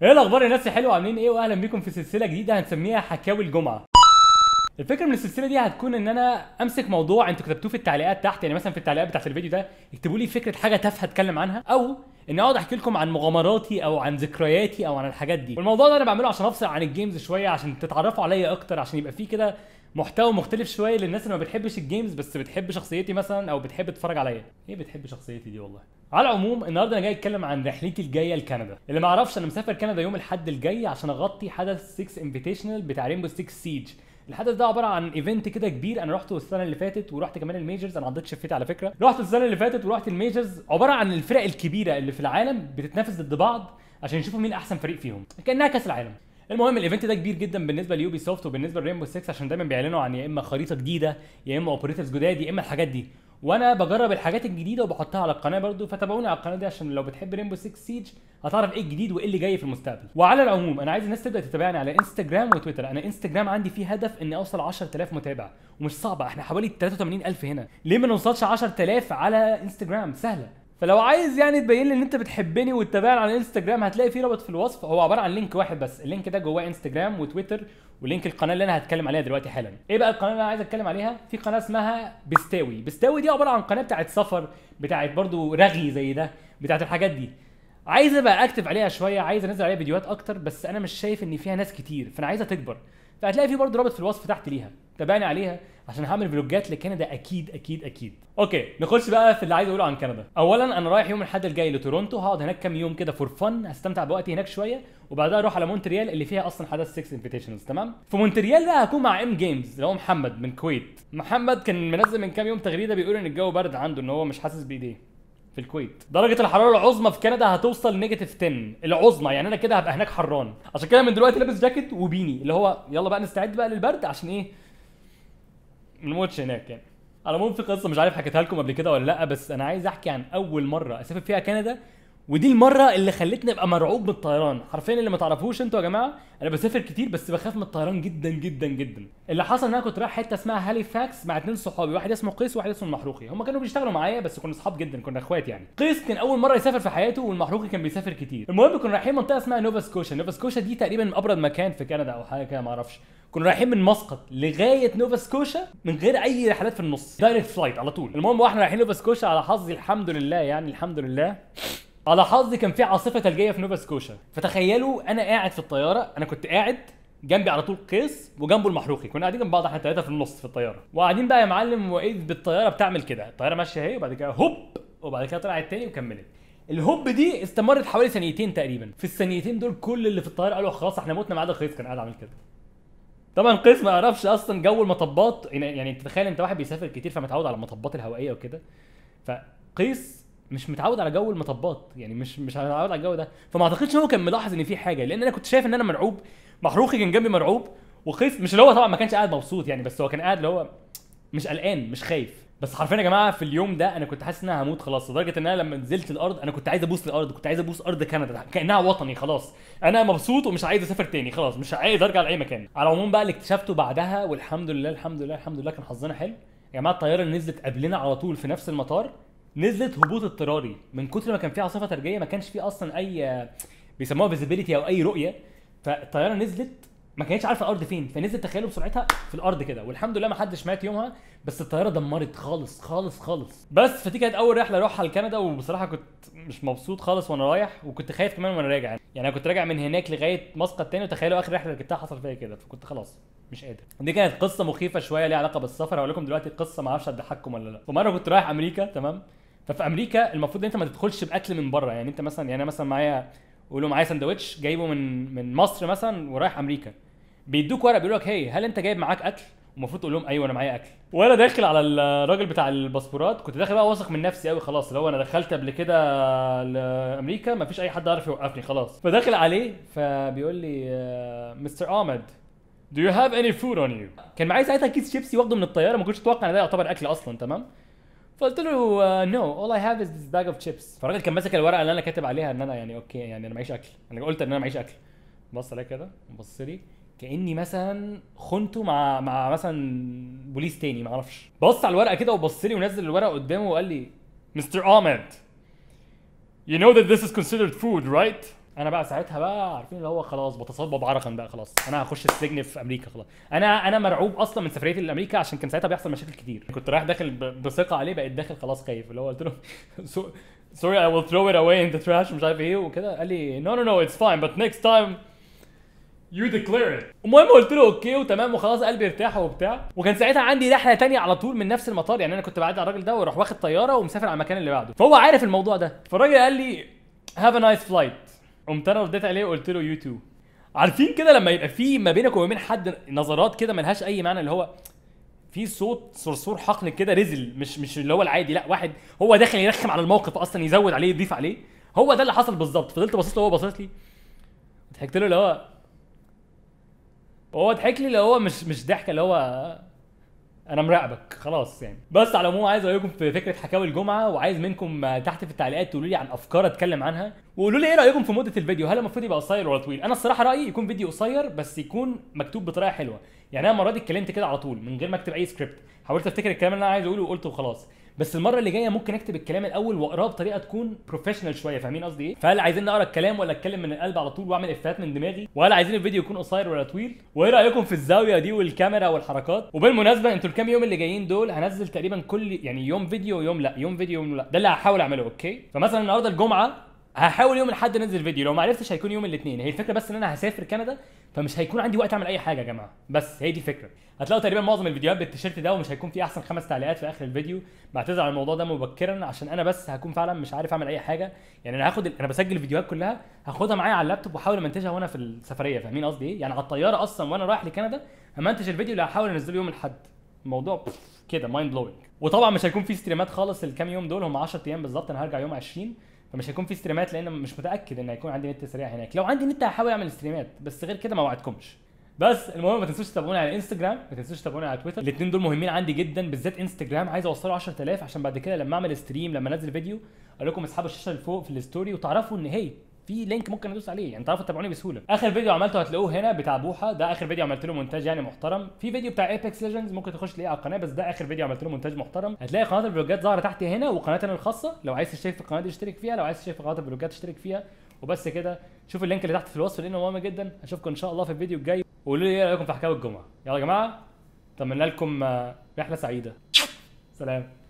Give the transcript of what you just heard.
ايه الاخبار يا ناس الحلوه، عاملين ايه؟ واهلا بيكم في سلسلة جديدة هنسميها حكاوي الجمعة. الفكرة من السلسلة دي هتكون ان انا امسك موضوع انتوا كتبتوه في التعليقات تحت، يعني مثلا في التعليقات بتاعت الفيديو ده اكتبوا لي فكرة حاجة تافهة اتكلم عنها، او ان اقعد احكي لكم عن مغامراتي او عن ذكرياتي او عن الحاجات دي. والموضوع ده انا بعمله عشان افصل عن ال games شويه، عشان تتعرفوا عليا اكتر، عشان يبقى فيه كده محتوى مختلف شوية للناس اللي ما بتحبش ال games بس بتحب شخصيتي مثلا، او بتحب تتفرج عليا. ايه بتحب شخصيتي دي والله. على العموم النهارده انا جاي اتكلم عن رحلتي الجاية لكندا. اللي ما اعرفش، انا مسافر كندا يوم الاحد الجاي عشان اغطي حدث 6 Invitational بتاع Rainbow 6 Siege. الحدث ده عبارة عن event كده كبير، انا رحته السنة اللي فاتت ورحت كمان ال Majors. انا عضيت شفتي على فكرة. رحت السنة اللي فاتت ورحت ال Majors، عبارة عن الفرق الكبيرة اللي في العالم بتتنافس ضد بعض عشان يشوفوا مين احسن فريق فيهم، كانها كاس العالم. المهم ال event ده كبير جدا بالنسبة ل Ubisoft وبالنسبة ل Rainbow 6، عشان دايما بيعلنوا عن يا اما خريطة جديدة يا اما operators جداد يا اما الحاجات دي، وانا بجرب الحاجات الجديدة وبحطها على القناة برضو. فتابعوني على القناة دي عشان لو بتحب Rainbow 6 Siege هتعرف ايه الجديد وايه اللي جاي في المستقبل. وعلى العموم انا عايز الناس تبدا تتابعني على انستجرام وتويتر. انا انستجرام عندي فيه هدف اني اوصل 10000 متابع، ومش صعبة، احنا حوالي 83000 هنا، ليه ما نوصلش 10000 على انستجرام؟ سهلة. فلو عايز يعني تبين لي ان انت بتحبني وتتابعني على انستجرام، هتلاقي فيه رابط في الوصف، هو عبارة عن link واحد بس، ال link ده جواه انستجرام وتويتر و link القناة اللي انا هتكلم عليها دلوقتي حالا. ايه بقى القناة اللي انا عايز اتكلم عليها؟ في قناة اسمها بستاوي. بستاوي دي عبارة عن قناة بتاعت سفر، بتاعت برضو رغي زي ده، بتاعت الحاجات دي. عايز ابقى active عليها شوية، عايز انزل عليها فيديوهات اكتر، بس انا مش شايف ان فيها ناس كتير، فانا عايزها تكبر. فهتلاقي في برضه رابط في الوصف تحت ليها، تابعني عليها عشان هعمل فلوجات لكندا اكيد اكيد اكيد. okay نخش بقى في اللي عايز اقوله عن كندا. اولا انا رايح يوم الاحد الجاي لتورونتو، هقعد هناك كام يوم كده for fun، هستمتع بوقتي هناك شوية، وبعدها اروح على مونتريال اللي فيها اصلا حدث 6 Invitationals. تمام. في مونتريال بقى هكون مع ام Games اللي هو محمد من الكويت. محمد كان منزل من كام يوم تغريدة بيقول ان الجو برد عنده، ان هو مش حاسس بايديه في الكويت. درجة الحرارة العظمى في كندا هتوصل negative 10 العظمى، يعني انا كده هبقى هناك حران. عشان كده من دلوقتي لابس جاكيت و beanie، اللي هو يلا بقى نستعد بقى للبرد عشان ايه؟ ما نموتش هناك يعني. على العموم في قصة مش عارف حكيتها لكم قبل كده ولا لا، بس انا عايز احكي عن اول مرة اسافر فيها كندا، ودي المرة اللي خلتني ابقى مرعوب من الطيران حرفيا. اللي ما تعرفوش انتوا يا جماعة، انا بسافر كتير بس بخاف من الطيران جدا جدا جدا. اللي حصل ان انا كنت رايح حتة اسمها هاليفاكس مع اتنين صحابي، واحد اسمه قيس وواحد اسمه المحروقي. هم كانوا بيشتغلوا معايا بس كنا اصحاب جدا، كنا اخوات يعني. قيس كان اول مرة يسافر في حياته، والمحروقي كان بيسافر كتير. المهم كنا رايحين منطقة اسمها نوفا سكوشا. نوفا سكوشا دي تقريبا ابرد مكان في كندا او حاجة كده ما اعرفش. كنا رايحين من مسقط لغاية نوفا سكوشا من غير اي رحلات في النص، direct flight على طول. المهم واحنا رايحين نوفا سكوشا، على حظي الحمد لله، يعني الحمد لله على حظي كان في عاصفة ثلجيه في نوفا سكوشا. فتخيلوا انا قاعد في الطيارة، انا كنت قاعد جنبي على طول قيس وجنبه المحروقي، كنا قاعدين جنب بعض احنا الثلاثة في النص في الطيارة، وقاعدين بقى يا معلم. وايه بالطيارة بتعمل كده، الطيارة ماشية اهي، وبعد كده هوب، وبعد كده طلعت تاني وكملت. الهوب دي استمرت حوالي ثانيتين تقريبا. في الثانيتين دول كل اللي في الطيارة قالوا خلاص احنا متنا، ما عدا قيس كان قاعد عامل كده. طبعا قيس ما يعرفش اصلا جو المطبات، يعني تتخيل انت واحد بيسافر كتير فمتعود على المطبات الهوائية وكده، فقيس مش متعود على جو المطبات، يعني مش متعود على الجو ده، فما اعتقدش ان هو كان ملاحظ ان في حاجة، لان انا كنت شايف ان انا مرعوب، محروقي كان جنبي مرعوب، وقيس مش اللي هو طبعا ما كانش قاعد مبسوط يعني، بس هو كان قاعد اللي هو مش قلقان مش خايف. بس حرفيا يا جماعة في اليوم ده انا كنت حاسس ان انا هموت خلاص، لدرجة ان انا لما نزلت الارض انا كنت عايز ابوس الارض، كنت عايز ابوس ارض كندا كانها وطني خلاص. انا مبسوط ومش عايز اسافر تاني خلاص، مش عايز ارجع لاي مكان. على العموم بقى اللي اكتشفته بعدها والحمد لله الحمد لله الحمد لله كان حظنا حلو يا جماعة، الطيارة اللي نزلت قبلنا على طول في نفس المطار نزلت هبوط اضطراري من كتر ما كان في عاصفة ثلجيه، ما كانش في اصلا اي بيسموها visibility او اي رؤية، فالطياره نزلت ما كانتش عارفه الارض فين، فنزلت تخيلوا بسرعتها في الارض كده، والحمد لله ما حدش مات يومها، بس الطيارة دمرت خالص خالص خالص. بس فدي كانت اول رحله اروحها لكندا، وبصراحة كنت مش مبسوط خالص وانا رايح، وكنت خايف كمان وانا راجع. يعني انا كنت راجع من هناك لغاية مسقط تاني، وتخيلوا اخر رحله ركبتها حصل فيها كده، فكنت خلاص مش قادر. دي كانت قصة مخيفة شوية ليها علاقة بالسفر، هقول لكم دلوقتي قصة ما اعرفش هتضحككم ولا لا. فمره كنت رايح امريكا، تمام؟ ففي امريكا المفروض ان انت ما تدخلش باكل من بره، يعني انت مثلا، يعني انا مثلا معايا، قولوا معايا سندوتش جايبه من مصر مثلا ورايح امريكا، بيدوك ورقة بيقول لك هي هل انت جايب معاك اكل؟ ومفروض تقول لهم ايوه انا معايا اكل. وانا داخل على الراجل بتاع الباسبورات كنت داخل بقى واثق من نفسي قوي خلاص، اللي هو انا دخلت قبل كده لامريكا ما فيش اي حد عارف يوقفني خلاص. فداخل عليه فبيقول لي مستر احمد do you have any food on you؟ كان معايا ساعتها كيس شيبسي واخده من الطيارة، ما كنتش اتوقع ان ده يعتبر اكل اصلا، تمام؟ فقلت له no all I have is this bag of chips. فالراجل كان ماسك الورقة اللي انا كاتب عليها ان انا يعني okay يعني انا معيش اكل، انا قلت ان انا معيش اكل. بص عليا كده، بص لي كاني مثلا خنته مع مثلا بوليس تاني ما اعرفش. بص على الورقة كده وبص لي ونزل الورقة قدامه وقال لي مستر احمد you know that this is considered food right؟ انا بقى ساعتها بقى عارفين اللي هو خلاص بتصبب عرقا بقى، خلاص انا هخش السجن في امريكا خلاص. انا مرعوب اصلا من سفريتي لامريكا عشان كان ساعتها بيحصل مشاكل كتير. كنت رايح داخل بثقة عليه، بقيت داخل خلاص خايف، اللي هو قلت له sorry I will throw it away in the trash مش عارف ايه وكده. قال لي no no no it's fine but next time you declare it. المهم قلت له okay وتمام وخلاص، قلبي ارتاح وبتاع. وكان ساعتها عندي رحله تانية على طول من نفس المطار، يعني انا كنت بعدي على الراجل ده واروح واخد طيارة ومسافر على المكان اللي بعده، فهو عارف الموضوع ده. فالراجل قال لي have a nice flight، قمت انا رديت عليه وقلت له you too. عارفين كده لما يبقى في ما بينك وما بين حد نظرات كده ملهاش اي معنى، اللي هو في صوت صرصور حقل كده رزل، مش اللي هو العادي، لا واحد هو داخل يرخم على الموقف اصلا، يزود عليه يضيف عليه. هو ده اللي حصل بالظبط. فضلت باصص له وهو باصص لي، ضحكت له اللي هو، هو ضحك لي اللي هو مش ضحكه اللي هو انا مراقبك خلاص يعني. بس على العموم عايز رايكم في فكرة حكاوي الجمعة، وعايز منكم تحت في التعليقات تقولوا لي عن افكار اتكلم عنها، وقولوا لي ايه رايكم في مده الفيديو، هل المفروض يبقى قصير ولا طويل؟ انا الصراحة رايي يكون فيديو قصير بس يكون مكتوب بطريقة حلوة. يعني انا المرة دي اتكلمت كده على طول من غير ما اكتب اي سكريبت، حاولت افتكر الكلام اللي انا عايز اقوله وقلته وخلاص. بس المرة اللي جاية ممكن اكتب الكلام الاول واقراه بطريقة تكون professional شوية، فاهمين قصدي ايه؟ فهل عايزين نقرا الكلام ولا اتكلم من القلب على طول واعمل افيهات من دماغي؟ وهل عايزين الفيديو يكون قصير ولا طويل؟ وايه رايكم في الزاوية دي والكاميرا والحركات؟ وبالمناسبة انتوا الكام يوم اللي جايين دول هنزل تقريبا كل يعني يوم فيديو ويوم لا، يوم فيديو ويوم لا، ده اللي هحاول اعمله. okay، فمثلا النهارده الجمعة هحاول يوم الاحد انزل فيديو، لو ما عرفتش هيكون يوم الاثنين. هي الفكرة بس ان انا هسافر كندا فمش هيكون عندي وقت اعمل اي حاجة يا جماعة، بس هي دي الفكرة. هتلاقوا تقريبا معظم الفيديوهات بالتيشيرت ده، ومش هيكون في احسن 5 تعليقات في اخر الفيديو. بعتذر على الموضوع ده مبكرا عشان انا بس هكون فعلا مش عارف اعمل اي حاجة. يعني انا هاخد انا بسجل الفيديوهات كلها هاخدها معايا على اللابتوب واحاول امنتجها وانا في السفرية، فاهمين قصدي ايه؟ يعني على الطيارة اصلا وانا رايح لكندا همنتج الفيديو اللي هحاول انزله يوم الاحد. الموضوع كده mind blowing. وطبعا مش هيكون في ستريمات خالص الكام يوم دول، هم 10 ايام بالظبط، انا هرجع يوم 20، فمش هيكون في ستريمات لان مش متاكد ان هيكون عندي نت سريع هناك. لو عندي نت هحاول اعمل ستريمات، بس غير كده ما وعدكمش. بس المهم ما تنسوش تتابعوني على انستجرام، ما تنسوش تتابعوني على تويتر، الاثنين دول مهمين عندي جدا، بالذات انستجرام عايز اوصله 10000 عشان بعد كده لما اعمل stream، لما انزل فيديو اقول لكم اسحبوا الشاشة لفوق في ال story وتعرفوا ان هي في link ممكن ادوس عليه، يعني تعرفوا تتابعوني بسهولة. اخر فيديو عملته هتلاقوه هنا بتاع بوحه، ده اخر فيديو عملت له مونتاج يعني محترم. في فيديو بتاع Apex Legends ممكن تخش تلاقيه على القناة، بس ده اخر فيديو عملت له مونتاج محترم. هتلاقي قناة الفلوجات ظاهره تحت هنا، وقناتي انا الخاصة، لو عايز تشترك في القناة دي اشترك فيها، لو عايز تشترك في قناة الفلوجات اشترك فيها. وبس كده، شوف ال link اللي تحت في الوصف لانه مهم جدا. اشوفكم ان شاء الله في الفيديو الجاي، وقولوا لي ايه رايكم في حكاوي الجمعة. يلا يا جماعة، اتمنى لكم رحله سعيدة. سلام.